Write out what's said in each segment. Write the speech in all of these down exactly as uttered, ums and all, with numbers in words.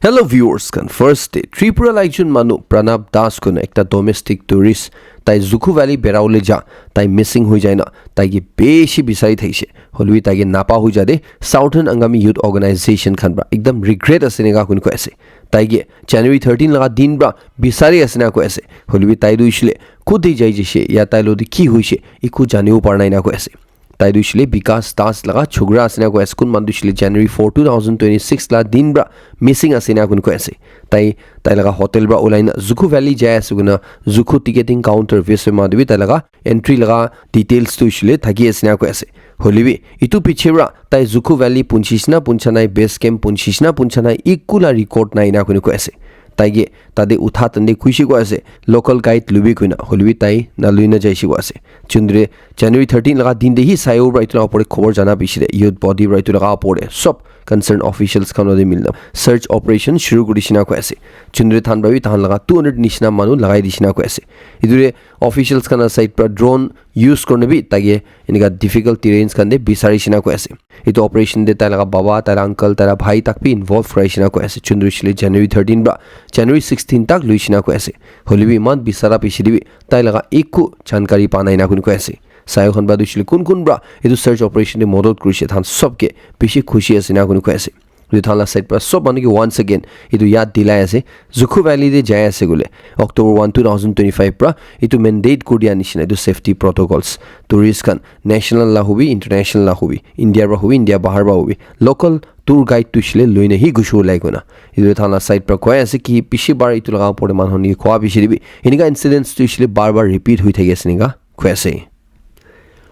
Hello viewers khan, first te Tripura la ekjon manu Pranab Das koina ekta domestic tourist, tai Zuku Valley berawole ja, tai missing hoi jai na, tai ke bishi bisari thaise. Hoilebi tai ke napa hoi ja de Southern Angami Youth Organization khan pra ekdam regret ase neka kuni koi ase. Tai ke January thirteen laga din pra bisari ase na koi ase. Hoilebi tai tu hoisile kute jai jise ya tai lo de ki hoise, eku janibo para nai na koi ase. Tai tu hoisile Bikas Das laga chokra ase na koi ase. Kun manu tu hoisile January four, two thousand twenty-six la din pra missing ase na kuni koi ase. Tai, tai laga hotel pra ulai na Zuku Valley jai ase koina Zuku ticketing counter Viswema te bi tai laga entry laga details tu hoisile thaki ase na koi ase. Hoilebi etu piche pra tai Zuku Valley punchis na puncha nai, base camp punchis na puncha nai, eku la record nai na kuni koi ase. Tai ke tate utha tande kuishi koi ase, local guide lubi koina, hoilebi tai na lui na jaise koi ase. Chundre January thirteen laga din de hi saibo pra etu laga opor te khobor jana bishi de, youth body pra etu laga opor te sob concerned officials khan lode milna search operation shuru kuri dishina koi ase. Chundre than pra bi tahan laga two hundred nishina manu lagai dishina koi ase. Etu de officials khan la side pra drone use kurina bi tai ke enika difficult terrains khan de bisari shina koi ase. Etu operation de tai laga baba, tai laga uncle, tai laga bhai tak bi involve kurai shina koi ase. Chundre hoisile January thirteen pra January sixteen tak lui shina koi ase. Hoilebi iman bisara piche de bi tai laga eku jankari pa nai na kuni koi ase. Sayo khan pra tu hoisile kun kun pra etu search operation de modot kurise, than sob ke bishi khushi ase na kuni koi ase. Etu than la side pra sob manu ke once again etu yad dilai ase, Zuku Valley de jai ase koile October one, two thousand twenty-five pra etu mandate kuri dia nishina etu safety protocols, tourist khan national la hobi, international la hobi, India pra hobi, India bahar pra hobi, local tour guide tu hoisile lui na hi gushi ulai koina. Etu than la side pra koi ase ki bishi bar etu laga opor te manu khan ke koa bishi de bi enika incidents tu hoisile bar bar repeat hoi thaki ase neka koi ase.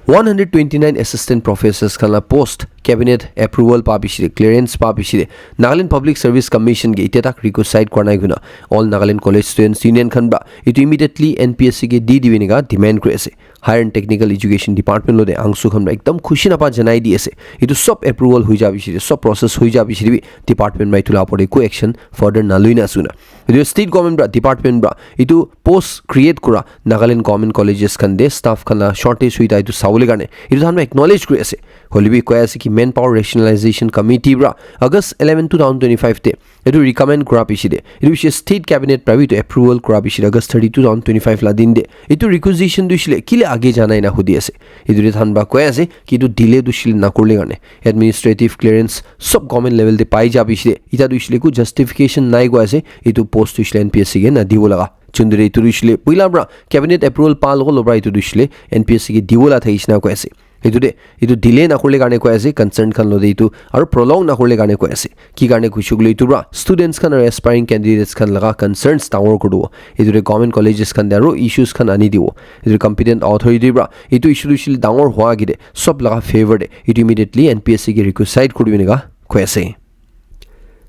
One hundred twenty-nine assistant professors khan la post cabinet approval pa bishi de, clearance pa bishi de, Nagaland Public Service Commission ke itia tak requisite kora nai koina All Nagaland College Students Union khan pra etu immediately N P S C ke di dibi neka demand kuri ase. Higher and Technical Education Department lode angsu khan pra ekdam khushi napa janai di ase. Etu sob approval hoi ja bishi de, sob process hoi ja bishi de bi department pra etu la opor te eku action further na lui na ase koina. Etu state government pra, department pra etu post create kura Nagaland government colleges khan de staff khan la shortage hoi ta etu sabole karne etu than pra acknowledge kuri ase. Hoilebi koi ase ki Manpower Rationalization Committee pra August eleven, two thousand twenty-five te etu recommend kura piche de, etu hoishe state cabinet pra bi etu approval kura piche de August thirty, two thousand twenty-five la din de etu requisition tu hoishe le kile age ja nai na hudi ase. Etu de than pra koi ase ki etu delay tu hoishe le na kurle karne administrative clearance sob government level de pai ja piche de eta tu hoishe le eku justification nai koi ase, etu post tu hoishe le N P S C ke na dibo laga. Chundre etu tu hoishe le puila pra cabinet approval pa logo lo pra etu tu hoishe le N P S C ke dibo la thakishe na koi ase. Etu de, etu delay na kurle karne koi ase, concern khan lo de etu, aru prolong na kurle karne koi ase. Ki karne kuishe koile etu pra students khan aru aspiring candidates khan laga concerns dangor kuri dibo. Etu de government colleges khan de aru issues khan ani dibo. Etu de competent authority pra etu issue tu hoishe le dangor hua age de sob laga favor de etu immediately N P S C ke requisite kuri dibo enika koi ase.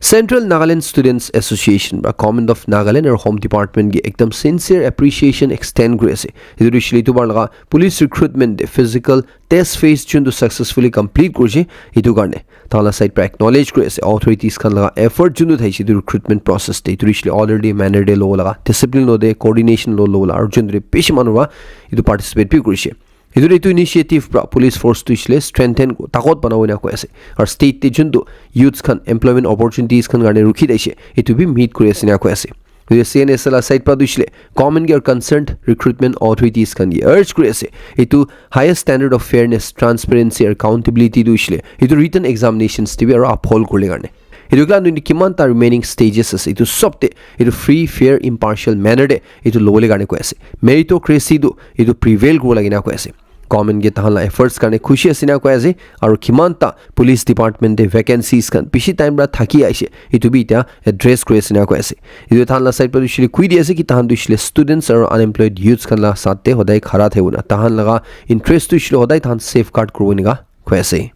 Central Nagaland Students Association pra Government of Nagaland aru Home Department ke ekdam sincere appreciation extend kuri ase. Etu tu hoishe le etu bar laga police recruitment de physical test phase jun tu successfully complete kurishe, etu karne tahan la side pra acknowledge kuri ase authorities khan laga effort jun tu thaishe etu recruitment process de. Etu tu hoishe le orderly manner de lobo laga, discipline lo de, coordination lo lobo laga, aru jun tu bishi manu pra etu participate bi kurishe. Etu de etu initiative pra police force tu hoishe le strengthen, takot banabo ena koi ase. Aru state de jun tu youths khan employment opportunities khan karne rukhi thaishe, etu bi meet kuri ase ena koi ase. Etu C N S L la side pra tu hoishe le government ke aru concerned recruitment authorities khan ke urge kuri ase, etu highest standard of fairness, transparency, accountability tu hoishe le etu written examinations de bi aru uphold kurle karne. Etu kila nuni kiman ta remaining stages ase, etu sob de etu free, fair, impartial manner de etu lobole karne koi ase. Meritocracy tu etu prevail kuribo lage na koi ase. Government ke tahan la efforts karne khushi ase na koi ase, aru kiman ta police department de vacancies khan bishi time pra thaki aise, etu bi eta address kuri ase na koi ase. Etu tahan la side pra tu hoishe le koi di ase ki tahan tu hoishe le students aru unemployed youths khan la saath de hodai khara thakibo na, tahan laga interest tu hoishe le hodai tahan safeguard kuribo enika koi ase.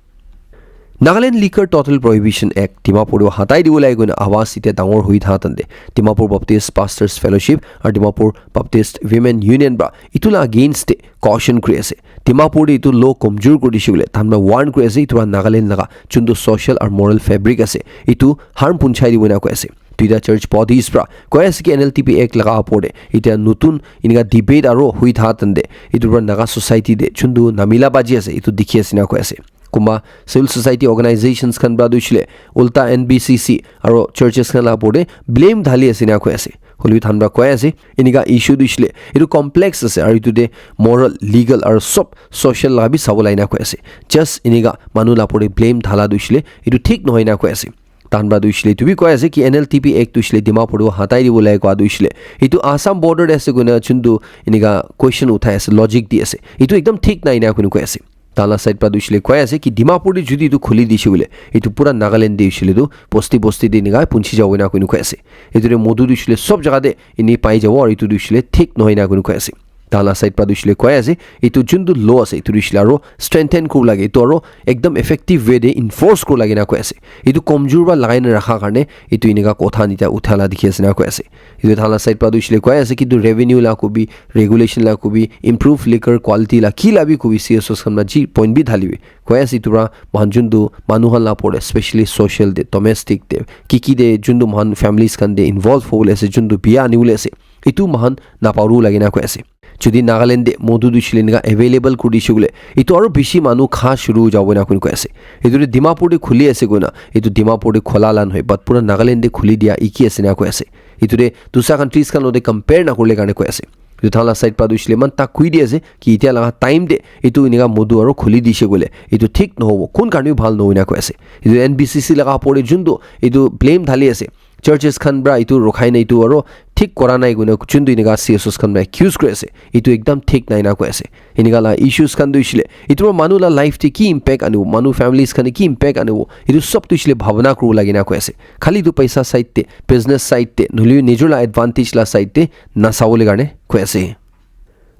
Nagaland Liquor Total Prohibition Act Dimapur tu hatai dibo lage koina awaz etia dangor hoi thakan de Dimapur Baptist Pastors Fellowship aru Dimapur Baptist Women Union pra etu la against de caution kuri ase. Dimapur de etu law komjor kuri dishe koile tahan pra warn kuri ase, etu pra Nagaland laga jun tu social aru moral fabric ase etu harm punchai dibo ena koi ase. Duita church bodies pra koi ase ki N L T P Act laga opor de etia notun enika debate aru hoi thakan de etu pra Naga society de jun tu namila baji ase etu dikhi ase ena koi ase. kumba civil society organizations khan pra tu hoishe le ulta N B C C aro churches khan la opor te blame dhali ase ena koi ase. Hoilebi tahan pra koi ase, enika issue tu hoishe le etu complex ase, aro etu te moral, legal aro sob social la bi sabo la ena koi ase. Just enika manu la opor te blame dhala tu hoishe le etu thik nohoi ena koi ase. Tahan pra tu hoishe le etu bi koi ase ki N L T P Act tu hoishe le Dimapur tu hatai dibo lage koi tu hoishe le etu Assam border te ase koina juntu enika question uthai ase, logic di ase, etu ekdam thik nai ena koina koi ase. Tahan la side pra tu hoishe le koi ase ki Dimapur te jodi etu khuli dishe koile, etu pura Nagaland te hoishe le tu bosti bosti te enika punchi jabo ena koina koi ase. Etu te modu tu hoishe le sob jaga te eni pai jabo, aro etu tu hoishe le thik nohoi ena koina koi ase. Tahan la side pra tu hoishe le koi ase, etu juntu law ase, etu tu hoishe le aro strengthen kuribo lage, etu aro ekdam effective way te enforce kuribo lage ena koi ase. Etu komjor pra lagai na rakha karne etu enika kotha nita utha la dikhi ase ena koi ase. Etu tahan la side pra tu hoishe le koi ase ki etu revenue la kobi, regulation la kobi, improve liquor quality la ki la bi kobi, C S Os khan pra ji point bi dhalibi. Koi ase etu pra moikhan juntu manu khan la opor te, especially social te, domestic te, ki ki te juntu moikhan families khan te involve hobole ase, juntu biya anibole ase, etu moikhan naparo lage ena koi ase. Jodi Nagaland te modu tu hoishe le enika available kuri dishe koile, etu aro bishi manu kha shuru hoi jabo ena koina koi ase. Etu te Dimapur te khuli ase koina, etu Dimapur te khola la nohoi, but pura Nagaland te khuli dia iki ase ena koi ase. Etu te dusra countries khan logote compare nakurile karne koi ase. Etu tahan la side pra tu hoishe le eman tak koi di ase ki etia laga time te etu enika modu aro khuli dishe koile etu thik nohobo, kun karne bi bhal nohoi ena koi ase. Etu N B C C laga opor te juntu etu blame dhali ase, churches khan pra etu rokhai na etu aro thik kora nai koina juntu enika C S Os khan pra accuse kuri ase, etu ekdam thik nai ena koi ase. Enika la issues khan tu hoishe le etu pra manu la life te ki impact anibo, manu families khan te ki impact anibo, etu sob tu hoishe le bhabana kuribo lage ena koi ase. Khali tu paisa side te, business side te, nohole nijor la advantage la side te nasabole karne koi ase.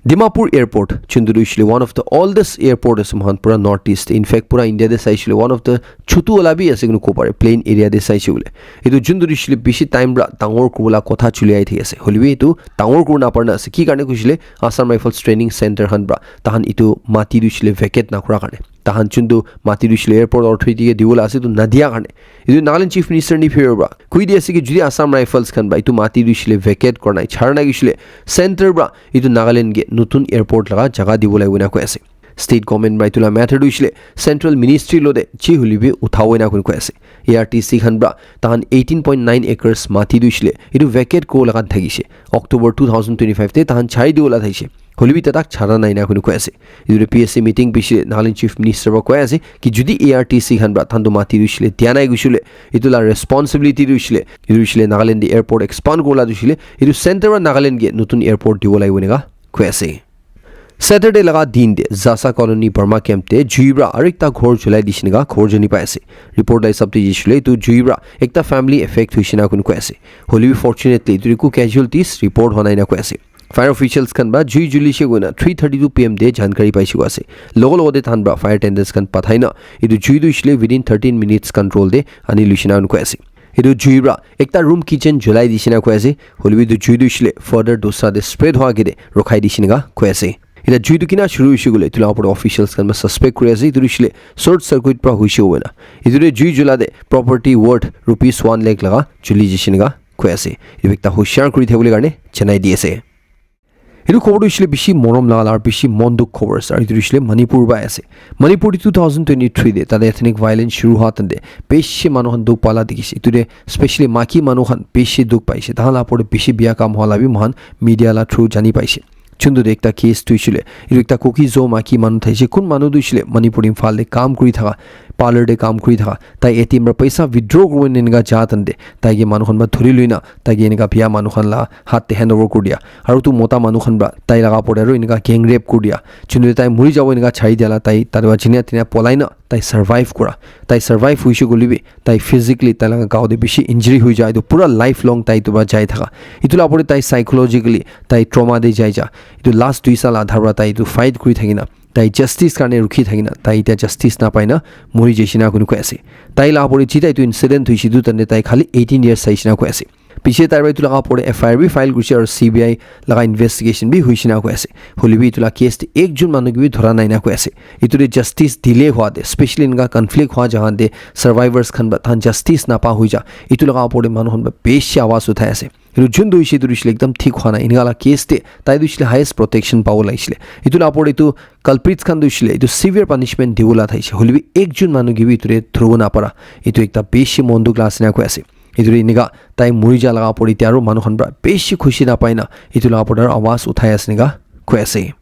Dimapur airport, juntu tu hoishe le one of the oldest airport ase moikhan pura North East te. In fact, pura India te saishe le one of the chutu wala bi ase koina kobo pare, plain area te saishe koile. Etu juntu tu hoishe le bishi time pra dangor kuribo la kotha chuli ahi thaki ase. Hoilebi etu dangor kuribo napara na ase. Ki karne koishe le Assam Rifles Training Center khan pra tahan etu mati tu hoishe le vacate nakura karne. Tahan juntu mati tu hoishe le airport authority ke dibo la ase, etu nadia karne. Etu Nagaland Chief Minister Neiphiu Rio pra koi di ase ki jodi Assam Rifles khan pra etu mati tu hoishe le vacate kora nai, chhara nai koishe le center pra etu Nagaland ke notun airport laga jaga dibo lagibo ena koi ase. State government pra etu la matter tu hoishe le central ministry logote ji hoilebi uthabo ena koina koi ase. A R T C khan pra tahan eighteen point nine acres mati tu hoishe le etu vacate kuribo laga thakishe. October two thousand twenty-five te tahan chari dibo la thakishe. Hoilebi tatak chara nai ena koina koi ase. Etu te P S C meeting piche Nagaland Chief Minister pra koi ase ki jodi A R T C khan pra tahan tu mati tu hoishe le dia nai koishe le etu la responsibility tu hoishe le, etu hoishe le Nagaland te airport expand kuribo la tu hoishe le etu center pra Nagaland ke notun airport dibo lagibo enika koi ase. Saturday laga din te Zasa Colony Burma Camp te jui pra aro ekta ghor julai dishe enika khobor jani pai ase. Report la hisab te hoishe le etu jui pra ekta family affect hoishe ena koina koi ase. Hoilebi fortunately etu eku casualties report hwa nai ena koi ase. Fire officials khan pra jui julishe koina three thirty-two P M te jankari paishe koi ase. Logo logo te tahan pra fire tenders khan pathai na etu jui tu hoishe le within thirteen minutes control te ani luishe ena koi ase. Etu jui pra ekta room kitchen julai dishe ena koi ase. Hoilebi etu jui tu hoishe le further dusra te spread hwa ke te rokhai dishe enika koi ase. Etia jui tu kina shuru hoishe koile etu la opor te officials khan pra suspect kuri ase. Etu tu hoishe le short circuit pra hoishe hobo ena. Etu te jui jula te property worth rupees one lakh laga juli jai she enika koi ase. Etu ekta hoshiar kuri thakibole karne janai di ase. Etu khobor tu hoishe le bishi morom laga aru bishi mon dukh khobor ase. Aru etu hoishe le Manipur pra ase. Manipur te two thousand twenty-three te tate ethnic violence shuru hwa time te bishi manu khan dukh pala dikhi ase. Etu te specially maiki manu khan bishi dukh paishe. Tahan la opor te bishi bia kam hwa la bi moikhan media la through jani paishe. Chundu te ekta case tu hoishe le, etu ekta Kuki Zo maiki manu thaishe. Kun manu tu hoishe le Manipur Imphal te kam kuri thaka, parlour te kam kuri thaka. Tai A T M pra paisa withdraw kuribo enika ja time te tai ke manu khan pra dhuri lui na tai ke enika bia manu khan la hath te hand over kuri dia. Aru tu mota manu khan pra tai laga opor te aru enika gang rape kuri dia. Chundu te tai muri jabo enika chari dia la tai tate pra jinia tinia polai na tai survive kura. Tai survive hoishe koile bi tai physically tai laga gao te bishi injury hoi jai. Etu pura lifelong tai etu pra jai thaka. Etu la opor te tai psychologically tai trauma te jai ja. Etu last dui saal adha pra tai etu fight kuri thaki na tai justice karne rukhi thaki na tai etia justice napai na muri jai she enika koi ase. Tai la opor te jita etu incident hoishe etu time te tai khali eighteen years thaishe enika koi ase. Piche tai para etu laga opor te F I R bi file kurise aru C B I laga investigation bi hoise na koi ase. Hoile bi etu laga case te ekjon manu ke bi dhora nai na koi ase. Etu te justice delay hua te, specially enka conflict hua jaga te survivors khan para tahan justice napa hoi ja. Etu laga opor te manu khan para bishi awaz uthai ase. Etu jun tu hoise etu hoishe le ekdam thik hua nai. Enka laga case te tai tu hoishe le highest protection pabo lagishe le. Etu laga opor te etu culprits khan tu hoishe le etu severe punishment dibo laga thaishe. Hoile bi ekjon manu ke bi etu te dhoribo napara. Etu ekta bishi mon dukh laga ase na koi ase. Etu te enika tai muri ja laga opor te aru manu khan para bishi khushi na pai na etu laga opor te aru awaz uthai ase enika koi ase.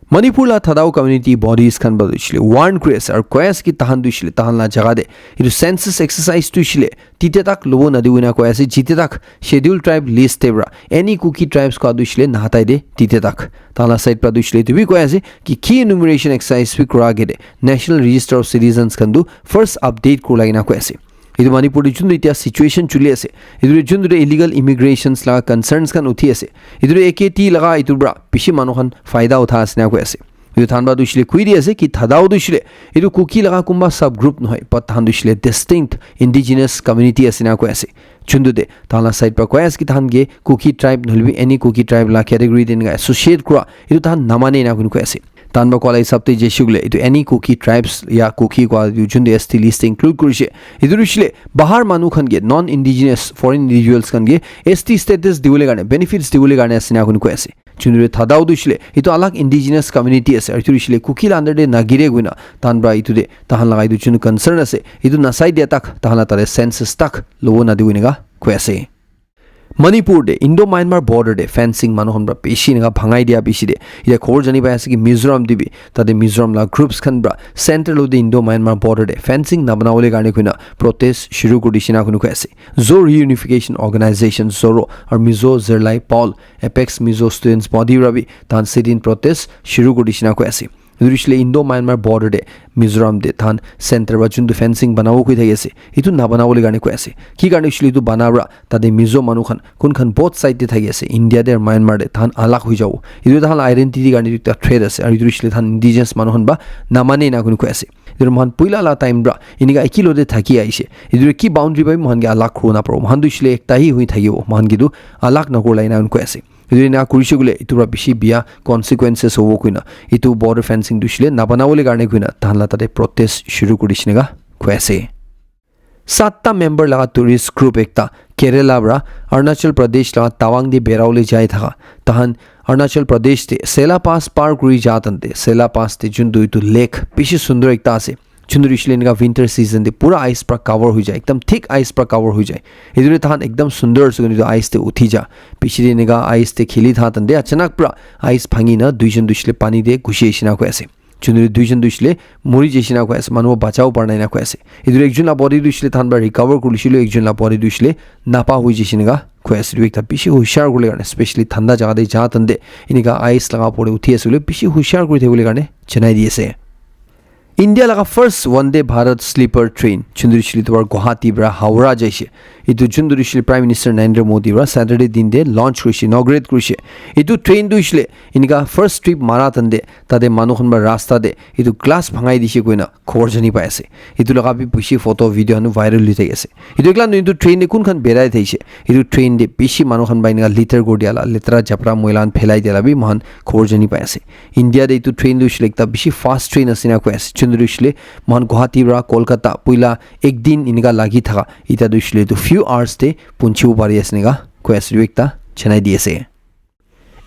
Manipur laga Thadou community bodies khan para tu hoishe le warn kuri ase aru koi ase ki tahan tu hoishe le tahan laga jaga te etu census exercise tu hoishe le tite tak lobo nadi koi na koi ase, jite tak schedule tribe list te para any Kuki tribes kua tu hoishe le nahatai de tite tak tahan laga side para tu hoishe le etu bi koi ase ki ki enumeration exercise bi kura age te National Register of Citizens khan tu first update kuri lagi na koi ase. Etu Manipur te juntu etia situation chuli ase, etu te juntu te illegal immigrations laga concerns khan uthi ase, etu te A K T laga etu para bishi manu khan faida utha ase na koi ase. Etu than ba tu hoishe le koi di ase ki Thadou tu hoishe le etu Kuki laga kumba sub group nohoi, but tahan tu hoishe le distinct indigenous community ase na koi ase. Juntu te tahan laga side para koi ase ki tahan ke Kuki tribe nohole bi any Kuki tribe laga category te enika associate kura etu tahan namane na koi ase. Tahan para koa laga hisab te jaise koile etu any Kuki tribes ya Kuki kua etu juntu S T list te include kurishe. Etu tu hoishe le bahar manu khan ke, non indigenous foreign individuals khan ke S T status dibole karne, benefits dibole karne ase na koi ase. Juntu te Thadou tu hoishe le etu alag indigenous community ase aru etu hoishe le Kuki laga under te nagire koi na tahan para etu te tahan laga etu juntu concern ase etu nasai dia tak tahan laga tate census tak lobo nadi koi enika koi ase. Manipur te Indo-Myanmar border te fencing manu khan para bishi enika bhangai dia bishi te etia khobor jani pai ase ki Mizoram te bi tate Mizoram laga groups khan para central te Indo-Myanmar border te fencing na banabole karne koi na protest shuru kuri dishe na koi ase. Zo Reunification Organization, Zoro, aru Mizo Zirlai Pawl, Apex Mizo Students Body para bi tahan sit-in protest shuru kuri dishe na koi ase. Etu hoishe le Indo-Myanmar border te Mizoram te tahan center para juntu fencing banabo koi thaki ase, etu na banabole karne koi ase. Ki karne hoishe le etu bana para tate Mizo manu khan kun khan both side te thaki ase, India te aru Myanmar te, tahan alag hoi jabo. Etu tahan laga identity karne etu ekta threat ase, aru etu hoishe le tahan indigenous manu khan para namane na koi ase. Etu moikhan puila laga time para enika eki logote thaki ahishe. Etu ki boundary para moikhan ke alag kuribo naparibo. Moikhan tu hoishe le ekta hi hoi thakibo. Moikhan ke tu alag nakuribole ena koi ase. Etu ena kurishe koile etu para bishi bia consequences hobo koina etu border fencing tu hoishe le nabanabole karne koina tahan laga tate protest shuru kuri dishe enika koi ase. Satta member laga tourist group ekta Kerala para Arunachal Pradesh laga Tawang te berabole jai thaka. Tahan Arunachal Pradesh te Sela Pass par kuri ja tante, Sela Pass te juntu etu lake bishi sundor ekta ase. Juntu hoishe le enika winter season te pura ice para cover hoi jai, ekdam thick ice para cover hoi jai. Etu te tahan ekdam sundor ase koina etu ice te uthi ja. Piche te enika ice te kheli tha tante achanak para ice bhangi na duijon tu hoishe le pani te ghusi ahishe na koi ase. Juntu duijon tu hoishe le muri jaishe na koi ase, manu bachabo para nai na koi ase. Etu ekjon laga body tu hoishe le tahan para recover kuri lise le ekjon laga body tu hoishe le napa hoi jaishe enika koi ase. Etu ekta bishi hushiar kuribole karne, especially thanda jaga te ja tante enika ice laga opor te uthi ase koile bishi hushiar kuri thakibole karne janai di ase. India laga first Vande Bharat sleeper train, juntu hoishe le etu para Guwahati para Howrah jaishe. Etu juntu hoishe le Prime Minister Narendra Modi para Saturday din te launch kurishe, inaugurate kurishe. Etu train tu hoishe le enika first trip mara tante tate manu khan para rasta te etu glass bhangai dishe koina khobor jani pai ase. Etu laga bi bishi photo video khan viral hoi thaki ase. Etu ekla nohoina etu train te kun khan berai thakishe. Etu train te bishi manu khan para enika litter kuri dia la, letera japra moila khan phelai dia la bi moikhan khobor jani pai ase. India te etu train tu hoishe le ekta bishi fast train ase na koi ase. Juntu hoishe le moikhan Guwahati para Kolkata puila ek din enika lagi thaka, eta tu hoishe le etu few hours te punchibo pari ase enika koi ase. Etu ekta janai di ase.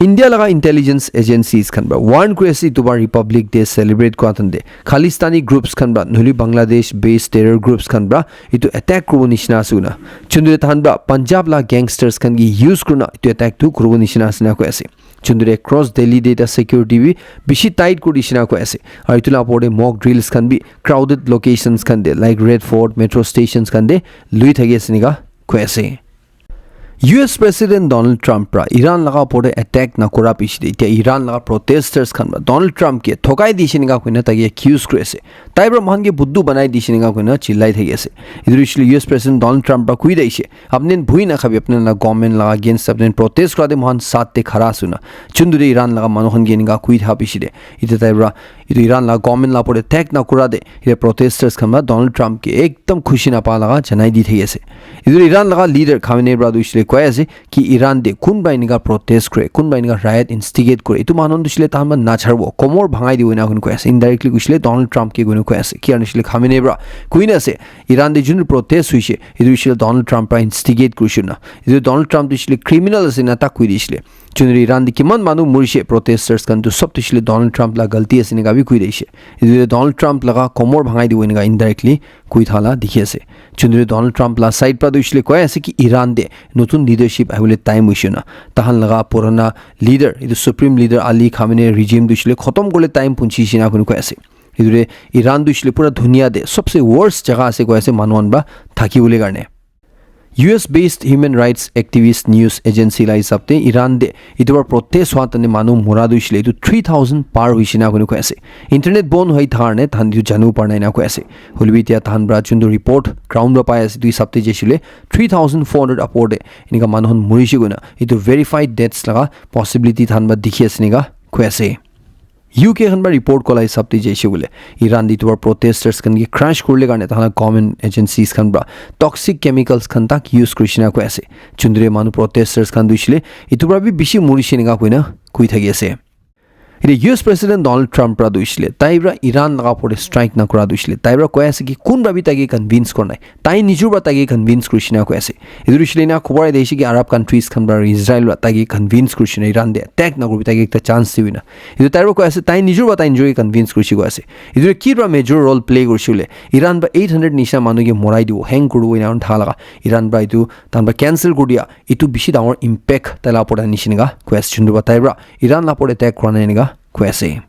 India laga intelligence agencies khan para warn kuri ase, etu para Republic Day celebrate kura tante Khalistani groups khan para nohole Bangladesh based terror groups khan para etu attack kuribo nishina ase koina. Juntu te tahan para Punjab laga gangsters khan ke use kurina etu attack tu kuribo nishina ase na koi ase. Juntu te cross Delhi te eta security bi bishi tight kuri dishe na koi ase. Aru etu laga opor te mock drills khan bi crowded locations khan te like Red Fort, metro stations khan te lui thaki ase enika koi ase. U S President Donald Trump para Iran laga opor te attack nakura piche te, etia Iran laga protesters khan para Donald Trump ke thokai dishe enika koina tai ke accuse kuri ase. Tai para moikhan ke buddu banai dishe enika koina chillai thaki ase. Etu hoishe le U S President Donald Trump para koi dishe, "Apni khan bhoi na khabi, apni khan laga government laga against apni khan protest kura te moikhan saath te khara ase na." Juntu te Iran laga manu khan ke enika koi tha piche te, etia tai para etu Iran laga government laga opor te attack nakura te, etia protesters khan para Donald Trump ke ekdam khushi napa laga janai di thaki ase. Etu Iran laga leader Khamenei para tu hoishe le koi ase ki Iran te kunba enika protest kore, kunba enika riot instigate kore, etu manu tu hoishe le tahan para nacharibo, komor bhangai dibo ena koi koi ase. Indirectly hoishe le Donald Trump ke koi koi ase. Ki hoishe le Khamenei para koi na ase, Iran te jun protest hoishe, etu hoishe le Donald Trump para instigate korishe na. Etu Donald Trump tu hoishe le criminal ase na tak koi dishe le. Chundri Iran te kiman manu murishe protesters khan tu sob tu hoishe le Donald Trump la galti ase enika bi koi dishe. Etu Donald Trump laga komor bhangai dibo enika indirectly koi thala dikhi ase. Chundri Donald Trump la side para tu hoishe le koi ase ki Iran te notun leadership ahibole time hoishe na. Tahan laga purana leader, etu supreme leader Ali Khamenei regime tu hoishe le khotom kuribole time punchi she na koi koi ase. Etu te Iran tu hoishe le pura dunia te sobse worst jaga ase koi ase manu khan para thakibole karne. U S based human rights activist news agency la hisab te Iran te etu para protest hua tane manu mura tu hoishe le etu three thousand par hoishe na koi koi ase. Internet bon hoi thakar ne tahan etu janibo para nai na koi ase. Hoilebi etia tahan para juntu report ground para pai ase etu hisab te jaishe le three thousand four hundred upor te enika manu khan murishe koi na etu verified deaths laga possibility tahan para dikhi ase enika koi ase. U K khan para report kola hisab te jaishe koile Iran te etu para protesters khan ke crush kuribole karne tahan government agencies khan para toxic chemicals khan tak use kurishe na koi ase. Chundri manu protesters khan tu hoishe le etu para bi bishi murishe enika koi na koi thaki ase. Etia U S President Donald Trump para tu hoishe le tai para Iran laga opor te strike na kura tu hoishe le tai para koi ase ki kunba bi tai ke convince kora nai. Tai nijor para tai ke convince kurishe na koi ase. Etu hoishe le ena khobor ahi ase ki Arab countries khan para Israel para tai ke convince kurishe na Iran te attack na kuribi tai ke ekta chance dibi na. Etu tai para koi ase tai nijor para tai nijor ke convince kurishe koi ase. Etu ki para major role play kurishe koile Iran para eight hundred nisha manu ke morai dibo, hang kuribo ena tha laga Iran para etu tahan para cancel kuri dia etu bishi dangor impact tai la opor te anishe enika koi ase. Juntu para tai para Iran la opor te attack kora nai enika koi ase.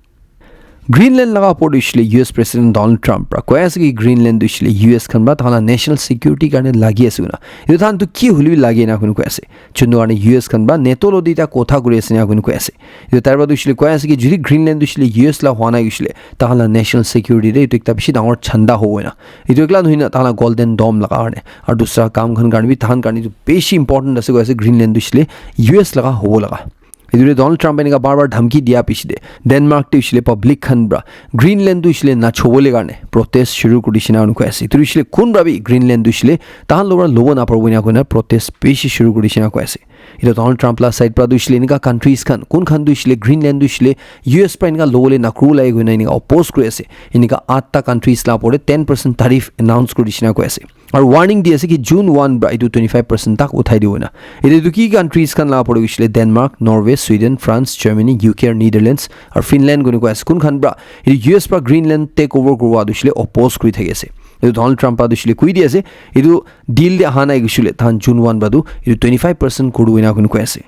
Greenland laga opor te hoishe le U S President Donald Trump para koi ase ki Greenland tu hoishe le U S khan para tahan la national security karne lagi ase koina. Etu tahan tu ki hoile bi lage ena koi koi ase. Juntu karne U S khan para NATO lo de etia kotha kuri ase ena koi koi ase. Etu tai para tu hoishe le koi ase ki jodi Greenland tu hoishe le U S la hua nai hoishe le tahan la national security te etu ekta bishi dangor chanda hobo ena. Etu ekla nohoi na tahan la Golden Dome laga karne aru dusra kam khan karne bi tahan karne etu bishi important ase koi ase Greenland tu hoishe le U S laga hobo laga. Etu te Donald Trump enika bar bar dhamki dia piche te Denmark te hoishe le public khan para Greenland tu hoishe le nachobole karne protest shuru kuri dishe na koi ase. Etu hoishe le kun para bi Greenland tu hoishe le tahan lo para lobo na paribo ena koi na protest bishi shuru kuri dishe na koi ase. Etu Donald Trump la side para tu hoishe le enika countries khan kun khan tu hoishe le Greenland tu hoishe le U S para enika lobole na kuribo lage koi na enika oppose kuri ase. Enika atta countries la opor te ten percent tariff announce kuri dishe na koi ase. Aru warning di ase ki June one para etu twenty five percent tak uthai dibo na. Etu etu ki countries khan la pore hoishe le Denmark, Norway, Sweden, France, Germany, U K aru Netherlands aru Finland koi koi ase. Kun khan para etu U S para Greenland take over kurwa tu hoishe le oppose kuri thaki ase. Etu Donald Trump para tu hoishe le koi di ase. Etu deal te aha nai hoishe le tahan June one para tu etu twenty five percent kuru ena koi koi ase.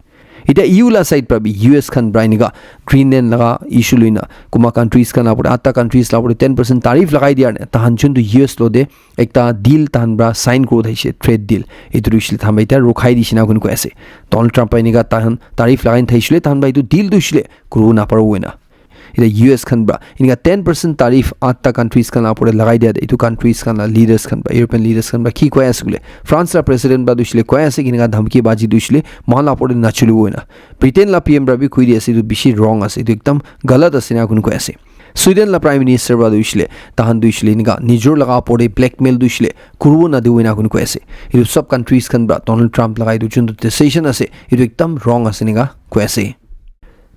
Etia E U la side para bi U S khan para enika Greenland laga issue loina kunba countries khan la pore atta countries la pore ten percent tariff lagai dia ne tahan juntu U S lo de ekta deal tahan para sign kuri thaishe trade deal. Etu tu hoishe le tahan para etia rukhai dishe na koi koi ase. Donald Trump para enika tahan tariff lagai na thaishe le tahan para etu deal tu hoishe le kuru na paribo ena. Etia U S khan para enika ten percent tariff atta countries khan la pore lagai dia de etu countries khan la leaders khan para European leaders khan para ki koi ase koile France la president para tu hoishe le koi ase ki enika dhamki baji tu hoishe le mohan la pore nachulibo ena. Britain la P M para bi koi di ase etu bishi wrong ase etu ekdam galat ase ena koi koi ase. Sweden la Prime Minister para tu hoishe le tahan tu hoishe le enika nijor laga opor te blackmail tu hoishe le kuribo nadibo ena koi koi ase. Etu sob countries khan para Donald Trump laga etu juntu decision ase etu ekdam wrong ase enika koi ase.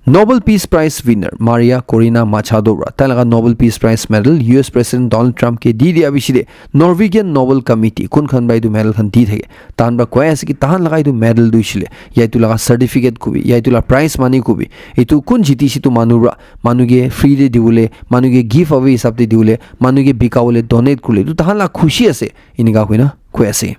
Nobel Peace Prize winner Maria Corina Machado para tai laga Nobel Peace Prize medal U S President Donald Trump ke di dia bishi de Norwegian Nobel Committee kun khan para etu medal khan di thake tahan para koi ase ki tahan laga etu medal tu hoishe le ya etu laga certificate kobi ya etu laga prize money kobi etu kun jiti she etu manu para manu ke free te dibole manu ke give away hisab te dibole manu ke bika bole donate kuribole etu tahan la khushi ase enika koi na koi ase.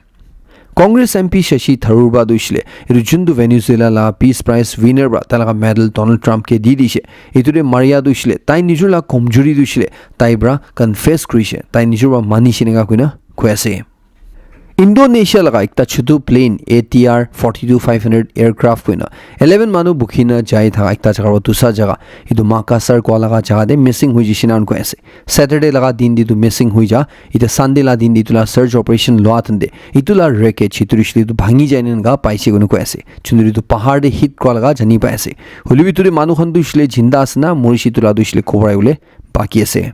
Congress M P Shashi Tharoor para tu hoishe le etu juntu Venezuela la Peace Prize winner para tai laga medal Donald Trump ke di dishe. Etu te Maria tu hoishe le tai nijor la komjuri tu hoishe le tai para confess kurishe tai nijor para manishe enika koi na koi ase. Indonesia laga ekta chutu plane A T R forty two five hundred aircraft koi na eleven manu bukhi na jai thaka ekta jaga para dusra jaga etu Makassar koi laga jaga te missing hoi jaishe na koi ase. Saturday laga din te tu missing hoi ja etia Sunday la din te etu la search operation lua thande etu la wreckage etu hoishe le etu bhangi jai na enika paishe koi na koi ase. Chundri etu pahar te hit kura laga jani pai ase. Hoilebi etu te manu khan tu hoishe le jinda ase na morishe etu la tu hoishe le khobor ahibole baki ase.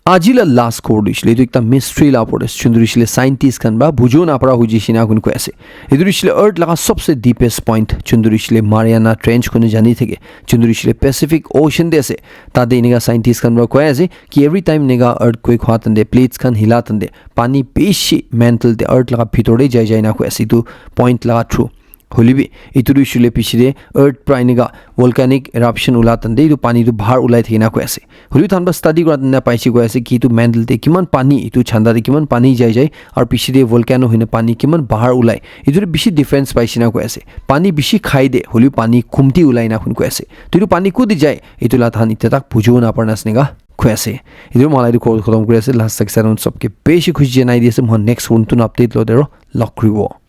Aji la last khobor tu hoishe le etu ekta mystery la opor te ase, chun tu hoishe le scientist khan para bujibo napara hoi jaise ena koi kena koi ase. Etu tu hoishe le earth laga sobse deepest point, chun tu hoishe le Mariana Trench koi kena jani thake, chun tu hoishe le Pacific Ocean te ase. Tate eneka scientist khan para koi ase ki every time eneka earthquake hua tante, plates khan hila tante, pani bishi mantle te, earth laga bhitor te jai jai ena koi ase etu point laga through. Hoilebi etu tu hoishe le piche te earth para eneka volcanic eruption ula tante etu pani tu bahar ulai thake ena koi ase. Hoilebi tahan para study kura tante paise koi ase ki etu mantle te kiman pani, etu chanda te kiman pani jai jai, aru piche te volcano hoina pani kiman bahar ulai, etu te bishi difference paise ena koi ase. Pani bishi khai de, hoilebi pani kumti ulai ena koi kena koi ase. To etu pani kut te jai, etu la tahan itya tak bujibo napara ase ena koi ase. Etu moi la etu khobor khotom kuri ase. Last tak saron sobke bishi khushi janai di ase. Moi next one tu update lo de aro log kuribo.